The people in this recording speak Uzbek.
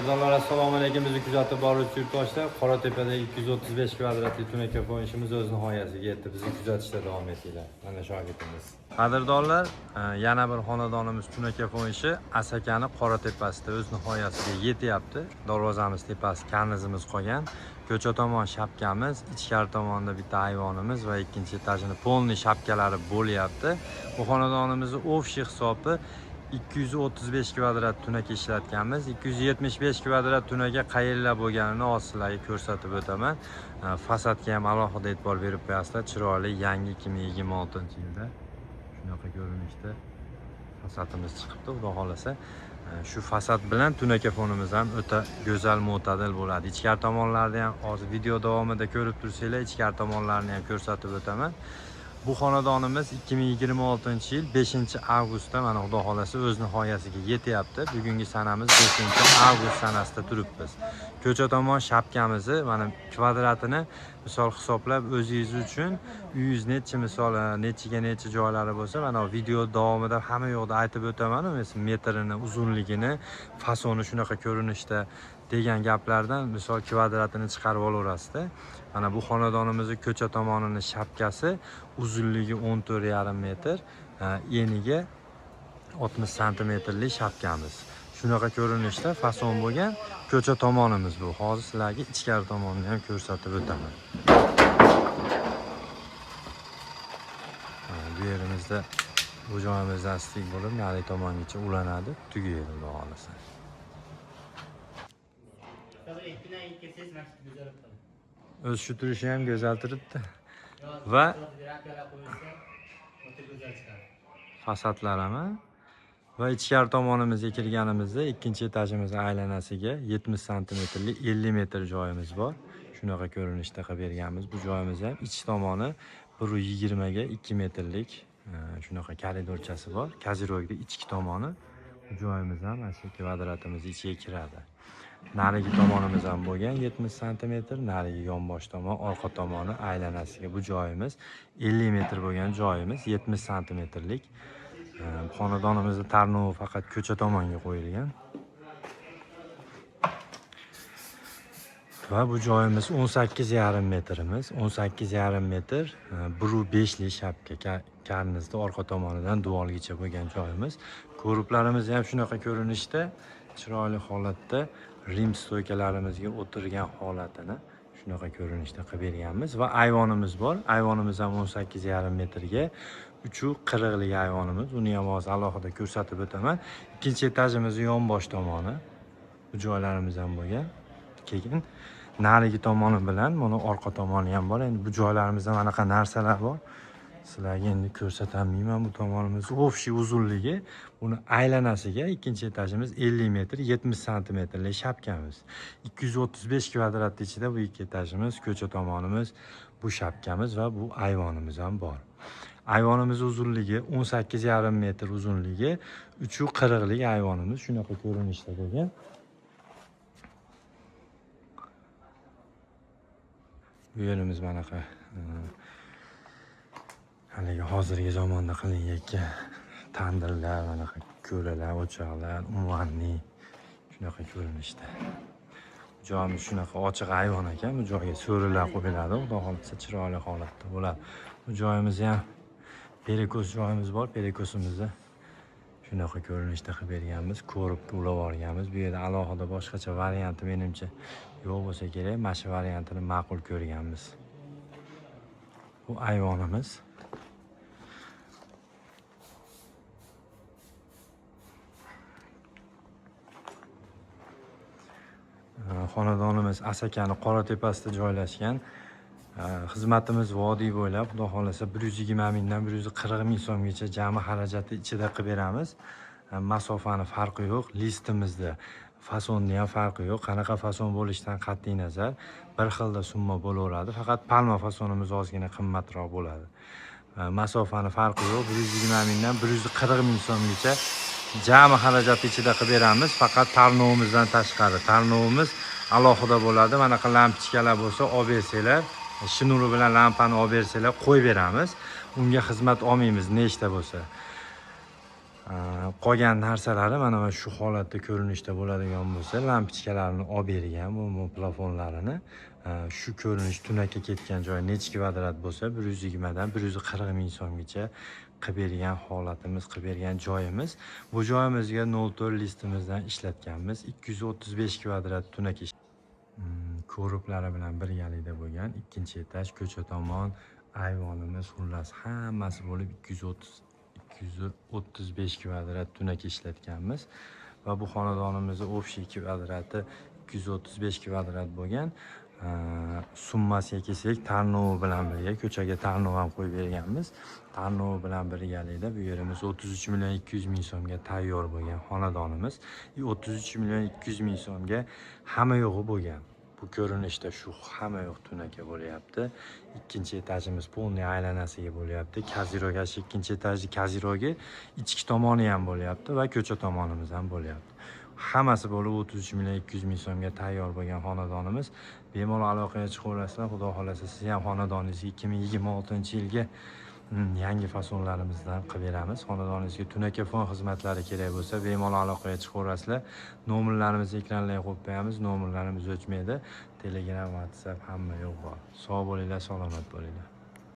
Qadrdonlar, assalomu alaykum. Bizni kuzatib boruvchi yurtdoshlar, Qoratepadagi 235 kvadratli tunaka ishimiz o'z nihoyasiga yetdi. Bizni kuzatishda davom etinglar. Mana shogirdimiz. Qadrdonlar, yana bir xonadonimiz tunaka ishi Asakani Qoratepasida o'z nihoyasiga yetyapti. Darvozamiz tepasi karnizimiz qolgan. Ko'cha tomon shapkamiz, ichkari tomonda bitta ayvonimiz va ikkinchi etajini полный shapkalari bo'lyapti. Bu xonadonimizni общий hisobi 235 kvadrat tunaka ishlatganmiz. 275 kvadrat tunaka qayerlar bo'lganini hozir sizlarga ko'rsatib o'taman. Fasadga ham alohida e'tibor berib qo'yasizlar. Chiroyli yangi 2026-yilda shunaqa ko'rinishda fasadimiz chiqibdi, xudo xohlasa. Shu fasad bilan tunaka fonimiz ham o'ta go'zal, mo'tadil bo'ladi. Ichkari tomonlarni ham hozir video davomida ko'rib tursanglar, ichkari tomonlarni ham ko'rsatib o'taman. Bu xonadonimiz 2026-yil 5-avgustda mana xudo xohlasa o'z nihoyasiga yetyapti. Bugungi sanamiz 5-avgust sanasida turibmiz. Ko'cha tomon shapkamizni mana kvadratini misol hisoblab o'zingiz uchun uyingiz nechi misol nechiga necha joylari bo'lsa, mana video davomida hamma yoqda aytib o'taman, masalan metrini, uzunligini, fasoni shunaqa ko'rinishda degan gaplardan misol kvadratini chiqarib olaverasizda. Mana bu xonadonimizni ko'cha tomonini shapkasi uzunligi 14,5 metr, eniga 60 santimetrli shapkamiz. Shunaqa ko'rinishda fason bo'lgan ko'cha tomonimiz bu. Hozir sizlarga ichkari tomonini ham ko'rsatib o'taman. Mana bu yerimizda bu joyimizdan stik bo'lib nari tomongacha ulanadi, tugaydi xudo xohlasa. Tabii ikkidan ikki kelsangiz mana shu go'zal bo'lib qoladi. O'zi shu turishi ham go'zal turibdi. Va Ramkalar qo'yilsa o'ta go'zal chiqadi. Fasadlar ham va ichkari tomonimizga kirganimizda ikkinchi etajimiz aylanasiga 70 santimetrli 50 metr joyimiz bor. Shunaqa ko'rinishda qilib berganmiz. Bu joyimiz ham ich tomoni 1.20 ga 2 metrlik shunaqa koridorchasi bor. Kazirogda ichki tomoni bu joyimiz ham mana shu kvadratimiz ichiga kiradi. Narigi tomonimiz ham bo'lgan 70 santimetr, narigi yonbosh tomon, orqa tomoni aylanasiga bu joyimiz 50 metr bo'lgan joyimiz 70 santimetrlik. Xonadonimizda tarnovi faqat ko'cha tomonga qo'yilgan. Va bu joyimiz 18,5 metrimiz. 18,5 metr, 1.5lik shapka karnizda orqa tomonidan devorgacha bo'lgan joyimiz. Ko'riblarimiz ham shunaqa ko'rinishda, chiroyli holatda rim stoykalarimizga o'tirgan holatini shunaqa ko'rinishda qilib berganmiz va ayvonimiz bor. Ayvonimiz ham 18,5 metrga 3.40lik ayvonimiz. Uni ham hozir alohida ko'rsatib o'taman. Ikkinchi etajimiz yonbosh tomoni. Bu joylarimiz ham bo'lgan. Keyin narigi tomoni bilan buni orqa tomoni ham bor. Endi bu joylarimizda manaqa narsalar bor. Sizlarga endi ko'rsatalmayman bu tomonimiz. Общий uzunligi buni aylanasiga ikkinchi etajimiz 50 metr 70 santimetrlik shapkamiz. 235 kvadrat ichida bu ikki etajimiz, ko'cha tomonimiz, bu shapkamiz va bu ayvonimiz ham bor. Ayvonimiz uzunligi 18,5 metr uzunligi, 3.40lik ayvonimiz shunaqa ko'rinishda bo'lgan. Bu yerimiz manaqa haligi hozirgi zamonda qilinayotgan tandirlar, manaqa ko'lalar, o'choqlar, umvanli shunaqa ko'rinishda. Joyimiz shunaqa ochiq ayvon ekan, bu joyga so'rilar qo'yiladi, xudo xohlasa chiroyli holatda bo'ladi. Bu joyimizni ham perikos joyimiz bor, perikosimizni shunaqa ko'rinishda qilib berganmiz, ko'rib ulab olganmiz. Bu yerda alohida boshqacha varianti menimcha yo'q bo'lsa kerak, mana shu variantini ma'qul ko'rganmiz. Bu ayvonimiz. Xonadonimiz Asakani Qoratepasida joylashgan. Xizmatimiz vodiy bo'ylab, xudo xohlasa 120 mingdan 140 ming so'mgacha jami xarajati ichida qilib beramiz. Masofani farqi yo'q, listimizda fasonni ham farqi yo'q. Qanaqa fason bo'lishidan qat'iy nazar bir xilda summa bo'laveradi. Faqat palma fasonimiz ozgina qimmatroq bo'ladi. Masofani farqi yo'q, 120 mingdan 140 ming so'mgacha jami xarajati ichida qilib beramiz. Faqat tarnovimizdan tashqari. Tarnovimiz alohida bo'ladi. Manaqa lampochkalar bo'lsa olib bersanglar, shinuri bilan lampani olib bersanglar qo'yib beramiz. Unga xizmat olmaymiz nechta bo'lsa. Qolgan narsalari mana shu holatda ko'rinishda bo'ladigan bo'lsa, lampochkalarini olib bergan, bu plafonlarini. Shu ko'rinish tunakka ketgan joyi nechi kvadrat bo'lsa, 120 dan 140 ming so'mgacha qilib bergan holatimiz, qilib bergan joyimiz. Bu joyimizga 0,4 listimizdan ishlatganmiz. 235 kvadrat tunak ko'riklari bilan birgalikda bo'lgan ikkinchi etaj, ko'cha tomon ayvonimiz, xullas hammasi bo'lib 235 kvadrat tunak ishlatganmiz va bu xonadonimizni общий kvadrati 235 kvadrat bo'lgan. Summasiga kelsak, tarnovi bilan birga, ko'chaga tarnov ham qo'yib berganmiz. Tarnovi bilan birgalikda bu yerimiz 33 million 200 ming so'mga tayyor bo'lgan xonadonimiz. И 33 million 200 ming so'mga hamma yo'g'i bo'lgan. Bu ko'rinishda shu hamma yo'q tunaka bo'lyapti. Ikkinchi etajimiz полный aylanasiga bo'lyapti. Козырёк, shu ikkinchi etajni козырёк i ichki tomoni ham bo'lyapti va ko'cha tomonimiz ham bo'lyapti. Hammasi bo'lib 33 million 200 ming so'mga tayyor bo'lgan xonadonimiz. Bemalol aloqaga chiqaverasizlar. Xudo xohlasa, siz ham xonadoningizga 2026-yilga yangi fasonlarimizdan qilib beramiz. Xonadoningizga tunaka fon xizmatlari kerak bo'lsa, bemalol aloqaga chiqaverasizlar. Nomerlarimizni ekranlarga qo'yib qo'yamiz. Nomerlarimiz o'chmaydi. Telegram, WhatsApp, hamma yo'q bor. Sog' bo'linglar, salomat bo'linglar.